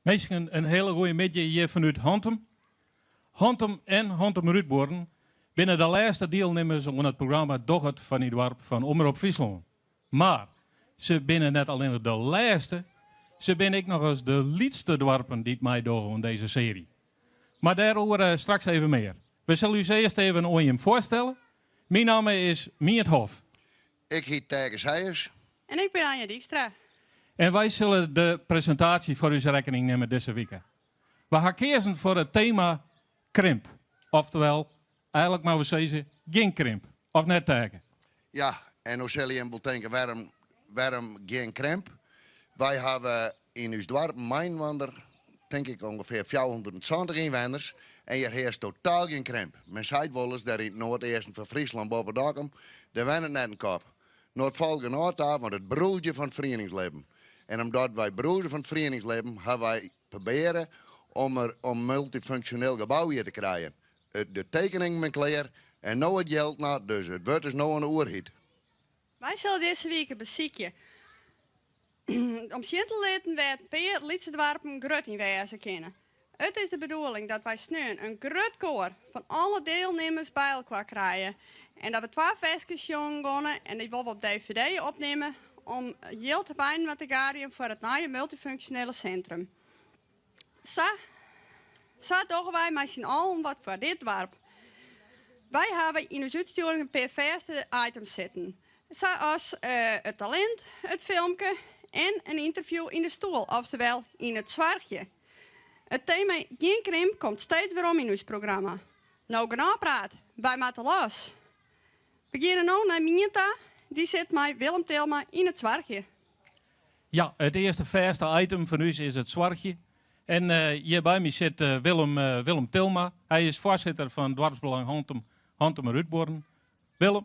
Minsken, in hiele goede middei hjir fanút Hantum. Hantum en Hantumerútbuorren binne de lêste dielnimmers oan it programma Doch it foar dyn doarp fan Omrop Fryslân. Mar se binne net allinnich de lêste, se binne ek nochris de lytste doarpen dy't meidogge oan dizze searje. Mar dêroer straks even mear. We sille ús earst even oan jim foarstelle. Myn namme is Mient Hof. Ik hyt Taeke Seijers. En ik bin Anja Dykstra. En wy sille de presintaasje foar ús rekkening nimme dizze wike. We ha keazen foar it tema krimp. Oftewel, eigenlik moatte we sizze, gjin krimp. Of net, Taeke? Ja, en no sille jim wol tinke, wêrom, wêrom gjin krimp? Wy hawwe yn ús doarp mei-inoar, tink ik, ûngefear 470 ynwenners en hjir hearst totaal gjin krimp. Men seit wolris, dêr yn it noardeasten fan Fryslân boppe Dokkum, dêr wennet net in kop. No, it falt genôch ta, want it brûzje fan it ferieningslibben. En omdat wy brûze fan it ferieningslibben, hawwe wy probearre om er om multyfunksjoneel gebou hjir te krijen. It, de tekeningen binne klear en no it jild noch, dus it wurd is no oan de oerheid. Wy sille dizze wike besykje om sjen te litten wêr't in pear lytse doarpen grut yn wêze kinne. It is de bedoeling dat wy sneon in grut koar fan alle dielnimmers by elkoar krije en dat we twa ferskes sjongen geane en dy wolle we op dvd opnimme om jild byinoar te garjen foar it nije multyfunksjonele sintrum. Sa, sa dogge wy mei syn allen wat foar dit doarp. Wy hawwe yn ús útstjoering in pear fêste items sitten, sa as it talint, it filmke en in ynterview yn de stoel, oftewel yn it soarchje. It tema gjin krimp komt steeds werom yn ús programma. No genôch praat, wy moatte los. We geane no nei Mient ta, dy sit mei Willem Tilma yn it soarchje. Ja, it earste fêste item fan ús is it soarchje. En hjir by my sit Willem, Willem Tilma. Hy is foarsitter fan Doarpsbelang Hantum, Hantumerútbuorren. Willem,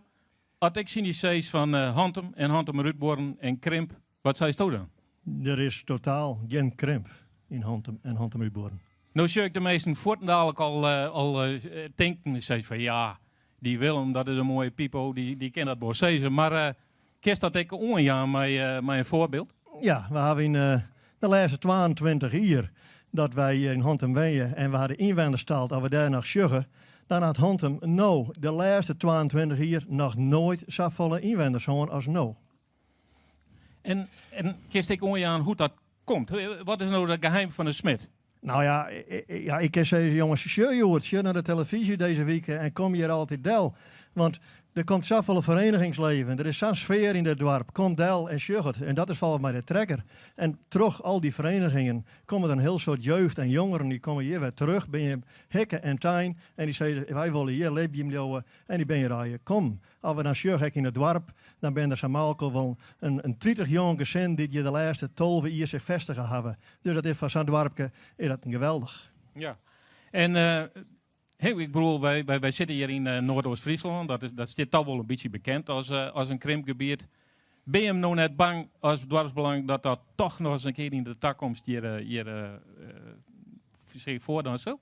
as ik tsjin dy sis fan Hantum en Hantumerútbuorren en krimp, wat seisto dan? Der is totaal gjin krimp yn Hantum en Hantumerútbuorren. No sjoch ik de minsken fuortendalik al, al tinken, sizze fan ja, dy Willem, dat is in moaie pipo, dy kin dat wol sizze. Mar kinst dat ek oanjaan mei, mei in foarbyld? Ja, we hawwe yn de lêste 22 jier dat wy hjir yn Hantum wenje en we ha de ynwenners tald, as we dêr noch sjogge, dan hat Hantum no de lêste 22 jier noch noait safolle ynwenners hân as no. En, en kinst ek oanjaan hoe't dat komt? Wat is no it geheim fan de smid? Nou ja, ja, ik kin sizze, jonges, sjoch hjoed, sjoch nei de telefyzje dizze wike en kom hjir altyd del. Want der komt safolle ferenigingsleven, der is sa'n sfear yn dit doarp. Kom del en sjoch it. En dat is folgens my de trekker. En troch al dy ferenigingen komme der in hiel soad jeugd en jongeren, dy komme hjir wer terug, binne hikke en tein en dy sizze, wy wolle hjir libjen bliuwe en dy binne hjir allegear kommen. As we dan sjogge ek yn it doarp, dan binne der sa mei-elkoar wol in in 30 jong gesin dy't hjir de lêste 12 jier sich festige hawwe. Dus dat is foar sa'n doarpke is dat geweldich. Ja, en ik bedoel, wy, wy, wy sitte hjir yn Noardeast-Fryslân, dat, is, dat stiet toch wol in bytsje bekend as, as in krimpgebiet. Binne jim no net bang as doarpsbelang dat dat toch noch ris in kear yn de takomst hjir, hjir sich foardwaan sil?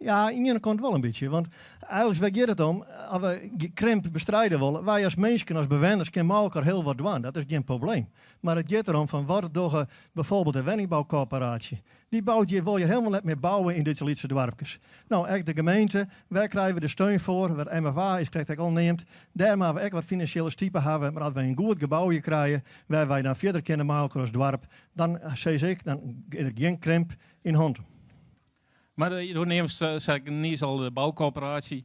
Ja, yn ien kant wol in bytsje. Want eigenlik wêr giet it om? As we krimp bestride wolle, wy as minsken, as bewenners, kinne mei elkoar hiel wat dwaan. Dat is gjin probleem. Mar it giet derom fan wat dogge byfoarbyld de wenningboukorporaasje. Dy bout hjir, wol hjir hielendal net mear bouwe yn dizze lytse doarpkes. No, ek de gemeente, wêr krije we de steun foar? Wat MFA is krekt ek al neamd. Dêr moatte we ek wat finansjele stipe hawwe. Mar as wy in goed gebou hjir krije, wêr wy dan fierder kinne mei elkoar as doarp, dan sis ik, dan is der gjin krimp yn Hantum. Mar do neamst sa niis al de boukoöperaasje.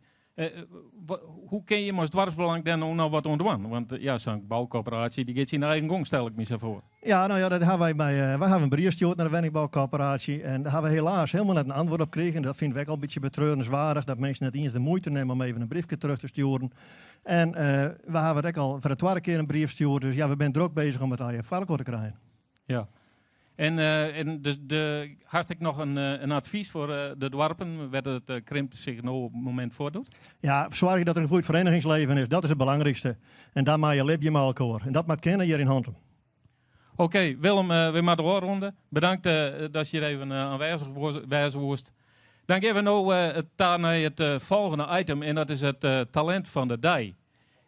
Hoe kinne jim as doarpsbelang dêr no noch wat oan dwaan? Want ja, sa'n boukoöperaasje dy giet syn eigen gong, stel ik my sa foar. Ja, no ja, dat hawwe wy by, wy hawwe in brief stjoerd nei de wenningboukoöperaasje en dêr hawwe we helaas hielendal net in antwurd op krigen. Dat fine we ek al in bytsje betreurenswaardich, dat minsken net iens de muoite nimme om even in briefke terug te stjoeren. En we hawwe it ek al foar de twadde kear in brief stjoerd, dus ja, we binne drok bezich om it allegear foar elkoar te krijen. Ja. En, en dus de, hast ek noch in, in advys foar de doarpen, wêr't it krimp sich no op it momint foardocht? Ja, soargje dat der in goed ferenigingsleven is, dat is it belangrykste. En dan meie je libje mei elkoar. En dat moat kinne hjir yn Hantum. Oké, Willem, we moatte ôfrûnje. Bedankt datst hjir even oanwêzich wêze woest. Dan gean we no ta nei it folgjende item en dat is it talint fan de dei.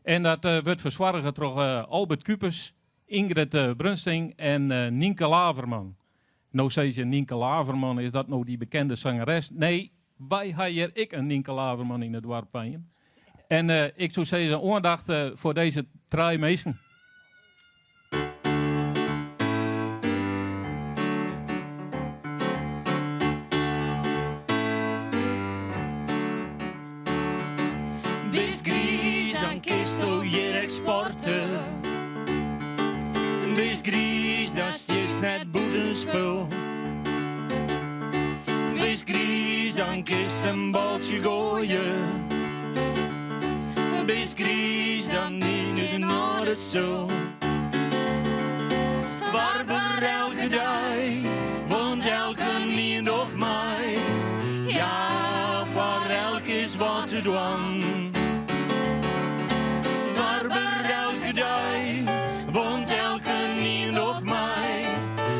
En dat wurdt fersoarge troch Albert Kupers, Ingrid Brunsting en Nynke Laverman. No sizze je Nynke Laverman, is dat no dy bekende sangeres? Nee, wy ha hjir ek in Nynke Laverman yn it doarp wenjen. En ik soe sizze oandacht foar dizze trije minsken. Bist griis, dan kinsto hjir ek sporte. Bist griis, dan stiest net bûten spul. Bist griis, dan kinst in baltsje goaie. Bist griis, dan is it nei de sul. Warber elke dei, want elkenien docht mei. Ja, foar elk is wat te dwaan. Warber elke dei, want elkenien docht mei.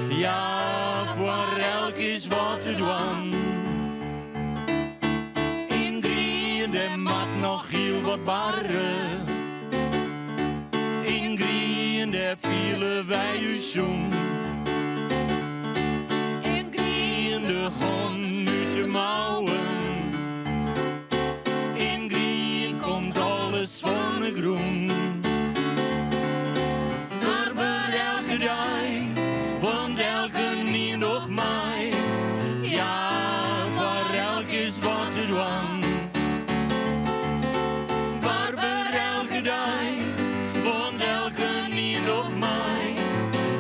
Ja, foar elk is wat te dwaan. Yn Grien, dêr moat noch hiel wat barre. Yn Grien, dêr fiele wy ús sûn. Yn Grien, de hannen út de mouwen. Yn Grien komt alles fan 'e grûn. Warber elke dei, want elkenien docht mei. Ja, foar elk is wat te dwaan. Warber elke dei, want elkenien docht mei.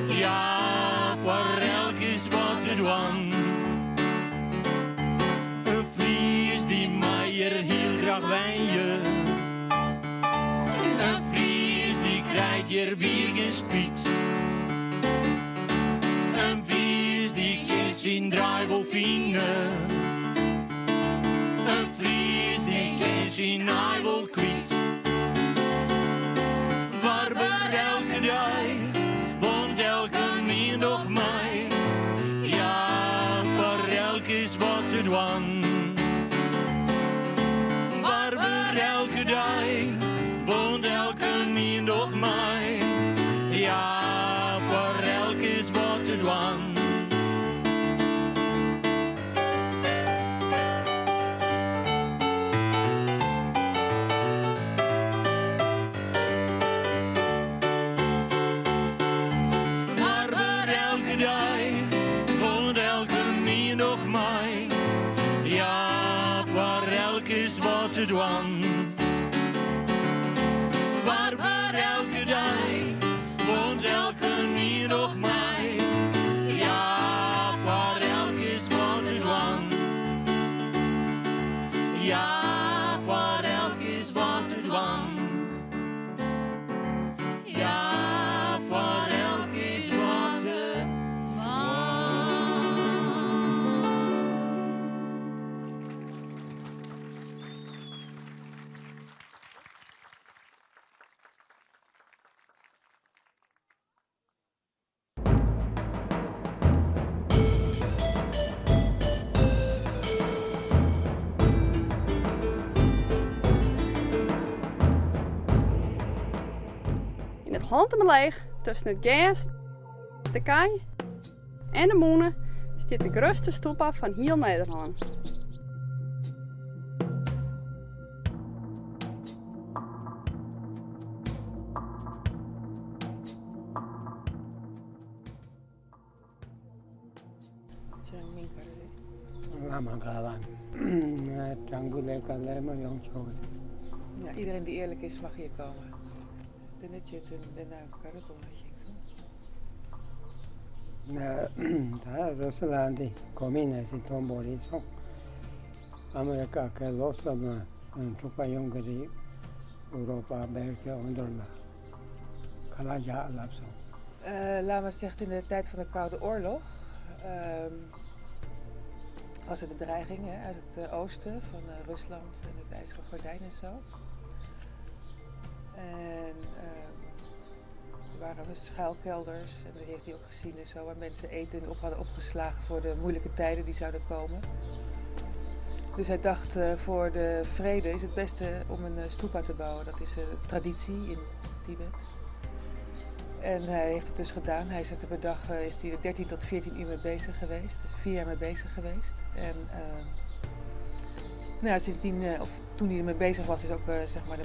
Ja, foar elk is wat te dwaan. In Fries dy mei hjir hiel graach wenje. In Fries dy krijt hjir wier gjin spyt. In Fries dy kin syn draai wol fine. In Fries dy kin syn aai wol kwyt. Warber elke dei, want elkenien docht mei. Ja, foar elk is wat te dwaan. Warber elke dei, want elkenien docht mei. Ja, foar elk is wat te dwaan. Warber elke dei, want elkenien docht mei. Ja, foar elk is wat te dwaan. Warber elke dei, want elkenien docht mei. Ja, foar elk is wat te dwaan. Ja, foar elk is wat te dwaan. Ja, foar elk is wat te dwaan. Yn it Hantumerleech tusken it gers, de kij en de mûne stiet de grutste stoepa fan hiel Nederlân. Ja, iedereen die eerlijk is mag hier komen. Lama zegt in de tijd van de Koude Oorlog was er de dreiging hè, uit het oosten van Rusland en het IJzeren Gordijn en zo. En er waren schuilkelders en dat heeft hij ook gezien en zo, waar mensen eten op hadden opgeslagen voor de moeilijke tijden die zouden komen. Dus hij dacht, voor de vrede is het beste om een stupa te bouwen. Dat is een traditie in Tibet. En hij heeft het dus gedaan. Hij is er per dag is hij er 13 tot 14 uur mee bezig geweest. Dus 4 jaar mee bezig geweest. En nou ja, sindsdien, of toen hij ermee bezig was, is ook zeg maar de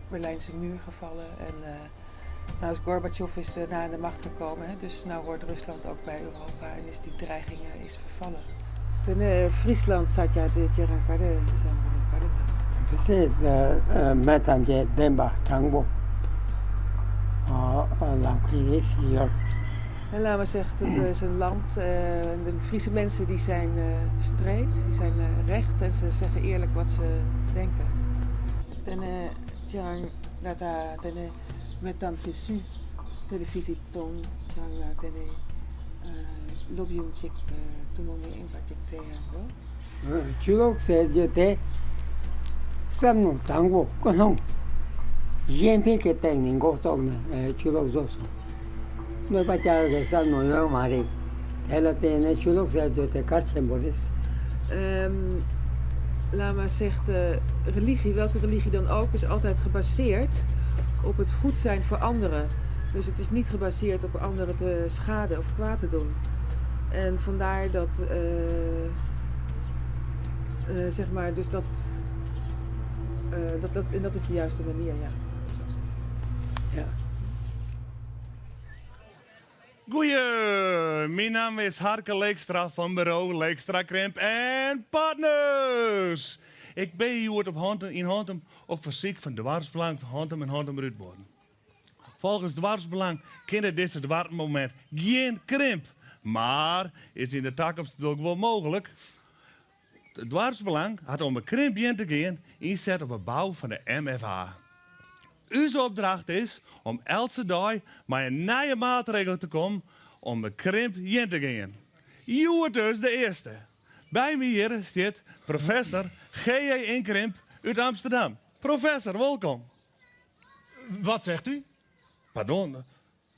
Berlijnse muur gevallen. En nou is Gorbatsjov is daarna aan de macht gekomen. Hè? Dus nu hoort Rusland ook bij Europa en is die dreiging is vervallen. Toen Friesland zat ja de Tjerankade En Lama zegt, het is een land, de Friese mensen die zijn straight, die zijn recht en ze zeggen eerlijk wat ze denken. Lama zegt, religie, welke religie dan ook, is altijd gebaseerd op het goed zijn voor anderen. Dus het is niet gebaseerd op anderen te schaden of kwaad te doen. En vandaar dat, zeg maar, dus dat, dat, dat, en dat is de juiste manier, ja. Ja. Goeie, mijn naam is Harke Leekstra van bureau Leekstra Krimp en Partners. Ik ben hier op Hantum, in Hantum op verzoek van Dwarsbelang van Hantum en Hantum Rudborn. Volgens Dwarsbelang kennen deze dwarsmoment geen krimp, maar is in de toekomst ook wel mogelijk. Het Dwarsbelang had om een krimp in te gaan inzet op de bouw van de MFA. Uw opdracht is om elke dag met een nieuwe maatregel te komen om de krimp in te gaan. U wordt dus de eerste. Bij me hier staat professor G.J. Inkrimp uit Amsterdam. Professor, welkom. Wat zegt u? Pardon,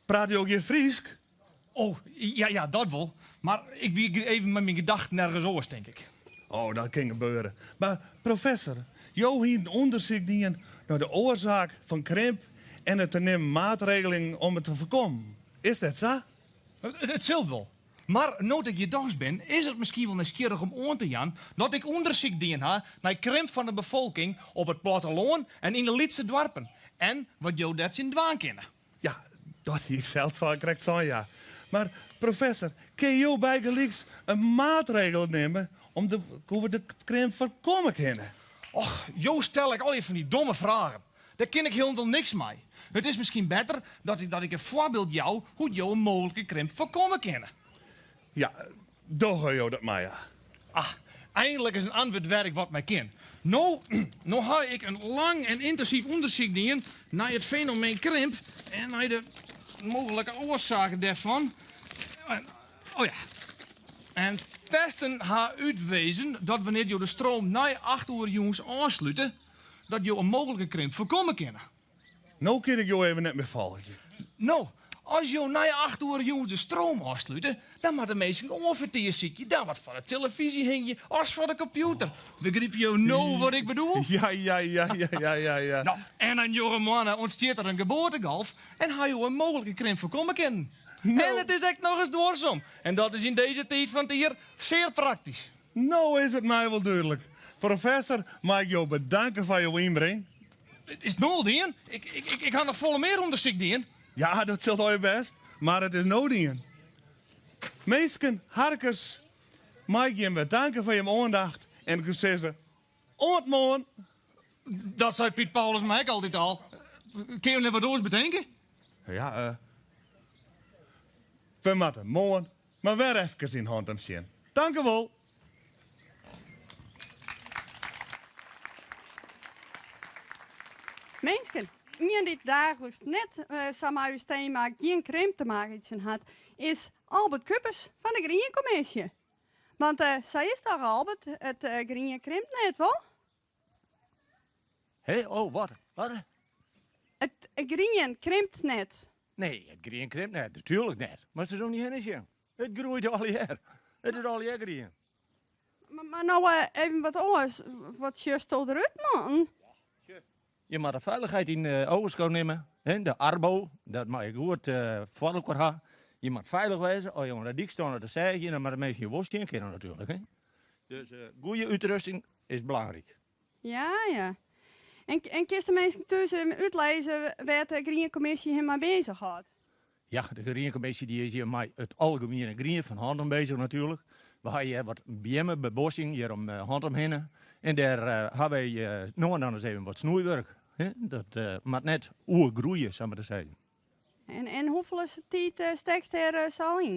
praat u ook je Friesk? Oh, ja, ja, dat wel. Maar ik wie even met mijn gedachten nergens oors, denk ik. Oh, dat kan gebeuren. Maar professor, jou hier een onderzoek dienen naar de oorzaak van krimp en het te nemen maatregelen om het te voorkomen. Is dat zo? Het zult wel. Maar nood ik je dogs ben, is het misschien wel nieuwsgierig om aan te gaan dat ik onderzoek dien ha naar krimp van de bevolking op het platteland en in de Lietse dorpen. En wat jou dat zien dwaan kennen. Ja, dat ik zelf zal correct zijn, ja. Maar professor, kun je bijgelijks een maatregel nemen om de, hoe we de krimp voorkomen kunnen? Och, jo stel ik al je van die domme vragen. Daar ken ik helemaal niks mee. Het is misschien beter dat ik een voorbeeld jou hoe jou een mogelijke krimp voorkomen kunnen. Ja, doe jou dat maar, ja. Ah, eindelijk is een antwoord werk wat mij ken. Nou, nou ga ik een lang en intensief onderzoek doen naar het fenomeen krimp en naar de mogelijke oorzaken daarvan. En, oh ja. En testen ha uitwezen dat wanneer je de stroom na 8 uur jongens aansluiten, dat je een mogelijke krimp voorkomen kunnen. Nou kan ik jou even net meer volgen. Nou, als je na 8 uur jongens de stroom aansluiten, dan moet de meesten onverteer ziekje. Dan wat voor de televisie hing je, als voor de computer. Begrijp je nou wat ik bedoel? Ja, ja, ja, ja, ja, ja, ja. Nou, en een jonge man ontsteert er een geboortegolf en ga je een mogelijke krimp voorkomen kunnen. Nou. En het is echt nog eens doorsom. En dat is in deze tijd van het hier zeer praktisch. Nou is het mij wel duidelijk. Professor, mag ik jou bedanken voor jouw inbreng? Het is nul, Dien. Ik ga nog volle meer onderzoek, Dien. Ja, dat zult al je best, maar het is nodig. Dien. Meesken, harkers, mag ik je bedanken voor je aandacht en ik zeg ze, ontmoen. Dat zei Piet Paulus mij ook altijd al. Kun je net wat oors bedenken? Ja, we moeten morgen, maar weer even in hand zien. Dank u wel. Mensen, iemand die dagelijks net samen uw thema geen krimp te maken had, is Albert Kuppers van de Griencommissie. Want zij is toch, Albert, het Grien krimpt net wel? Hé, oh, wat? Wat? Het Grien krimpt net. Nee, het grien krimpt net, natuurlijk net. Maar ze zo niet heen is, Het groeit al jaar. Het is al jaar grien. Maar nou even wat anders. Wat just al eruit, man? Je moatte feilichheid yn oanskou nimme. De arbo, dat moat je goed foar elkoar ha. Je moat feilich wêze. As je oan de dyk steane te seagjen, dan moatte minsken je wol sjen kinne natuerlik. Dus goede útrusting is belangryk. Ja, ja. En, en kinst de minsken thús útlizze wêr't de Grienkommisje him mei bezich hâldt? Ja, de Grienkommisje die is hjir mei it algemiene grien fan Hantum bezich natuerlik. We ha hjir wat beammebebossing hjir om Hantum hinne. En dêr ha wy no en dan ris even wat snoeiwurk. Dat moat net oergroeie, sa mar te sizzen. En, en hoefolle tiid stekst dêr sa al yn?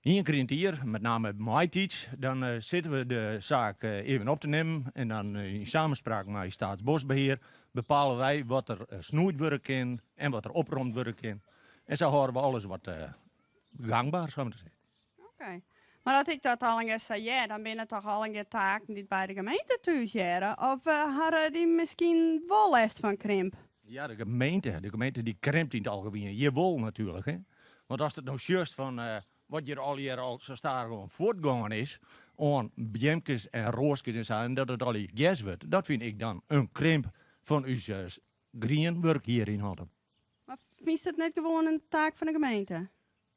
Ien kear yn it jier, met name maitiids, dan sitte we de saak even op te nimmen en dan yn samenspraak mei Staatsbosbeheer bepale wy wat der snoeid wurde kin en wat der opromd wurde kin. En sa hâlde we alles wat gangber, sa mar te sizzen. Oké. Mar as ik dat allegear sa hear, dan binne it toch allegear taken dy't by de gemeente thús hearre? Of hawwe dy miskien wol lêst fan krimp? Ja, de gemeente, de gemeente dy krimpt yn it algemien. Hjir wol natuerlik, hè. Want ast it no sjochst fan wat hjir allegear al sa stadichoan fuortgongen is oan beamkes en roaskes en sa, en dat it allegear gers wurdt, dat fyn ik dan in krimp fan ús grienwurk hjir yn Hantum. Mar fynst it net gewoan in taak fan de gemeente?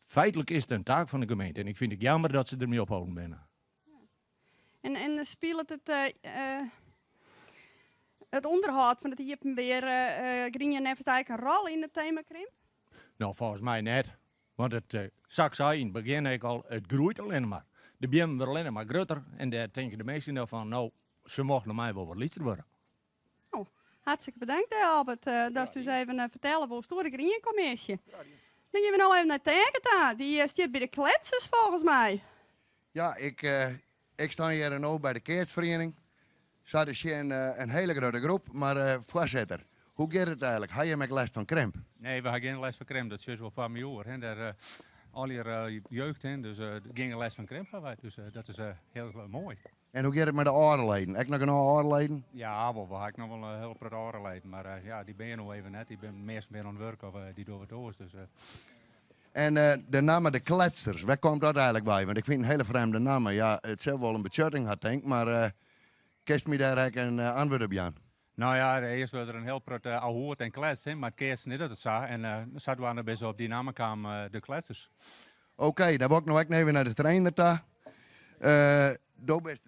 Feitlik is it in taak fan de gemeente en ik fyn it jammer dat se dermei opholden binne. En, en spilet it, it ûnderhâld fan it iepenbier grien neffens dy ek in rol yn it tema krimp? No, folgens my net. Want it, sa't ik sei yn it begjin ek al, it groeit allinne mar. De beammen wurde allinne mar grutter en dêr tinke de minsken dan fan, no, se mochten om my wol wat lytser wurde. No, hartstikke bedankt Albert, datst ús even fertelle wolst oer de Grienkommisje. Dan gean we no even nei Taeke ta. Dy stiet by de kletsers folgens my. Ja, ik, ik sta hjir no by de keatsferiening. Sa te sjen in hiele grutte groep, mar foarsitter, hoe giet it eigenlik? Ha jim ek lêst fan krimp? Nee, we ha gjin lêst fan krimp. Dat sjochst wol foar my oer. Hè. Dêr, allegear jeugd, hè. Dus gjin lêst fan krimp ha wy. Dus dat is hiel moai. En hoe giet it mei de âlde leden? Ek noch genôch âlde leden? Ja, wol, we ha ek noch wol in hiel protte âlde leden. Mar ja, dy binne no even net. Dy binne measten binne oan it wurk of dy dogge wat oars. Dus. En de namme De Kletsers, wêr komt dat eigenlik wei? Want ik fyn it in hiele frjemde namme. Ja, it sil wol in betsjutting ha, tink, mar kinst my dêr ek in antwurd op jaan? No ja, earst wurdt der in hiel protte ahoerd en kletst, hè, mar it keatsen is dat sa. En sadwaande binne se op dy namme kaam, De Kletsers. Oké, dan wol ik no ek even nei de trainer ta. Do bist,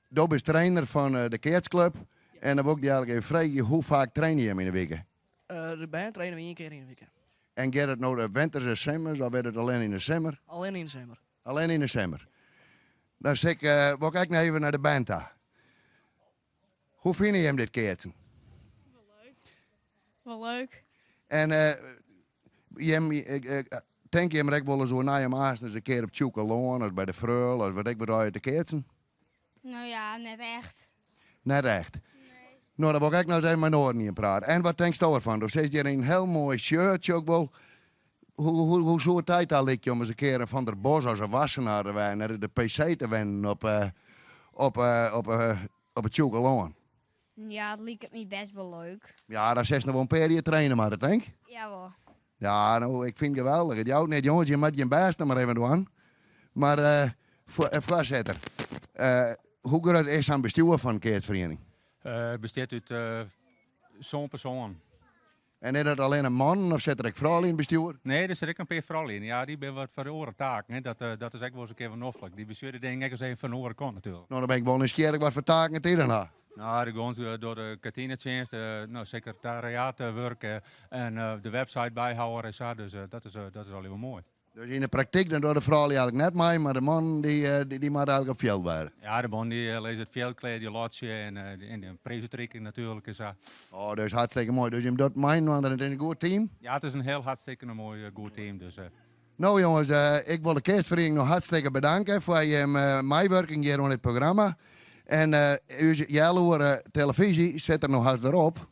do bist trainer fan de keatsklup. En dan wol ik dy eigenlik even freegje, hoe faak traine jim yn de wike? De bern traine we ien kear yn de wike. En giet it no de winters en simmers of wurdt it allinne yn de simmer? Allinne yn de simmer. Allinne yn de simmer. Dan sil ik, wol ik ek noch even nei de bern ta. Hoe fine jim dit keatsen? Wol leuk. Wol leuk. En jim, tinke jim der ek wolris oer nei om aanst ris in kear op Tsjûkelân of by de Freule of wat ik wat te keatsen? No ja, net echt. Net echt? Nee. No, dan wol ik ek noch ris even mei in oaren ien prate. En wat tinkst do derfan? Do sitst hjir yn in hiel moai shirtsje ek wol. Hoe, hoe, hoe soe it dy talykje om ris in kear in Van der Bos as in Wassenaar te wêzen en de PC te winnen op, op, op, op it Tsjûkelân? Ja, it liket my best wol leuk. Ja, dan silst noch wol in pear jier traine moatte, tink? Jawol. Ja, no, ik fyn it geweldich. It jout net, jonges, je moatte jim bêst noch mar even dwaan. Mar, foarsitter, hoe grut is sa'n bestjoer fan in keatsferiening? It bestiet út sân persoanen. En is dat allinne mannen of sit der ek froulju yn it bestjoer? Nee, der sit ek in pear froulju yn. Ja, dy binne wat foar de oare taken. Hè. Dat, dat is ek wol ris in kear wat noflik. Dy besjogge de dingen ek ris even fan de oare kant natuerlik. No, dan bin ik wol nijsgjirrich wat foar taken it dy dan ha. No, de guon dogge de kantinetsjinst, no, sekretariaatwurk en de website byhâlde en sa. Dus dat is, dat is allegear wol moai. Dus yn de praktyk dan dogge de froulju eigenlik net mei, mar de mannen dy, dy moatte eigenlik op fjild wêze. Ja, de mannen dy lizze it fjildkleed, dy lotsje en, en de priisútrikking natuerlik en sa. Oh, dus hartstikke moai. Dus jim docht mei-inoar en it is in goed team? Ja, it is in hiel hartstikke moai goed team. Dus. No jonges, ik wol de keatsferiening noch hartstikke bedanke foar jim meiwurking hjir oan dit programma. En ús healoere telefyzje sit der no hast wer op.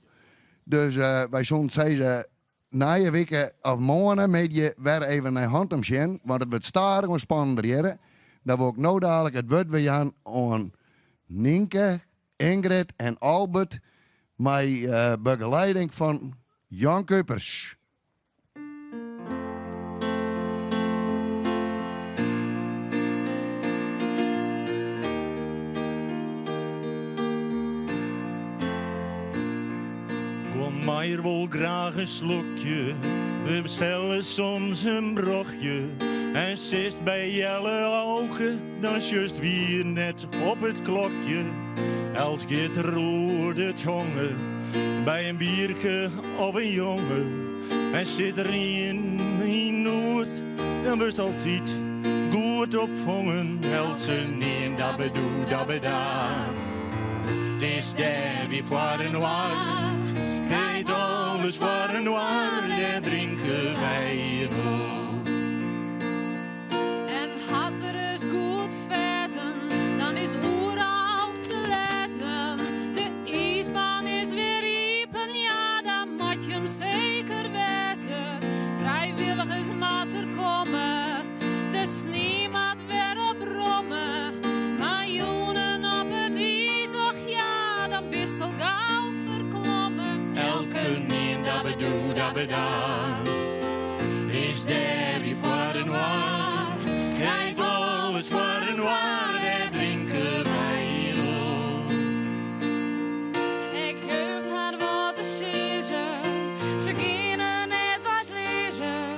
Dus wy soenen sizze, Nije wike of moarnemiddei wer even nei Hantum sjen, want it wurdt stadichoan spannender hjirre. Dan wol ik no dalik it wurd wer jaan oan Nynke, Ingrid en Albert mei begeleiding fan Jan Kuipers. Guon Meijer wol graach in slokje, we bestelle soms in brochje. En sitst by Jelle Auke, dan sjochst wier net op it klokje. Elts giet der oer de tonge, by in bierke of in jonge. En sit der ien yn noed, dan wurdst altyd goed opfongen. Eltsenien dabbedoe dabbeda. 't Is dêr wer foar inoar, krijt alles foar inoar, dêr drinke wy inoar. En hat er ris goed ferzen, dan is oeral te lêzen. De iisbaan is wer iepen, ja, dan moat je 'm seker wêze. Frijwilligers moat der komme, de snie moat wer opromme. Mar jûnen op it iis, och ja, dan bist al gau ferklommen. Elkenien dabbedoe dabbeda is dêr wer foar inoar. Krijt alles foar inoar, dêr drinke wy inoar. Ik hoecht har wat te sizzen, se geane net was lizzen.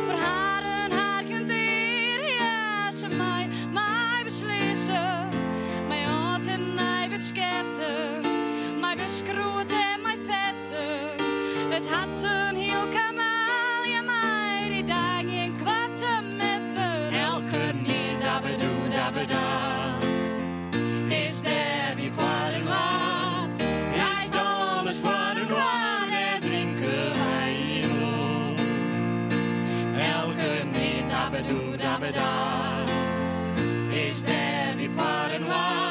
Foar har in harkjend ear, ja, se mei mei beslissen. Mei âld en nij wurdt sketten, mei beskroet en mei fetten. It hat in hiel kamaal, ja, mei dy dei gjin koarte metten. Elkenien dabbedoe dabbeda is dêr wer foar inoar. Krijt alles foar inoar, dêr drinke wy inoar. Elkenien dabbedoe dabbeda is dêr wer foar inoar.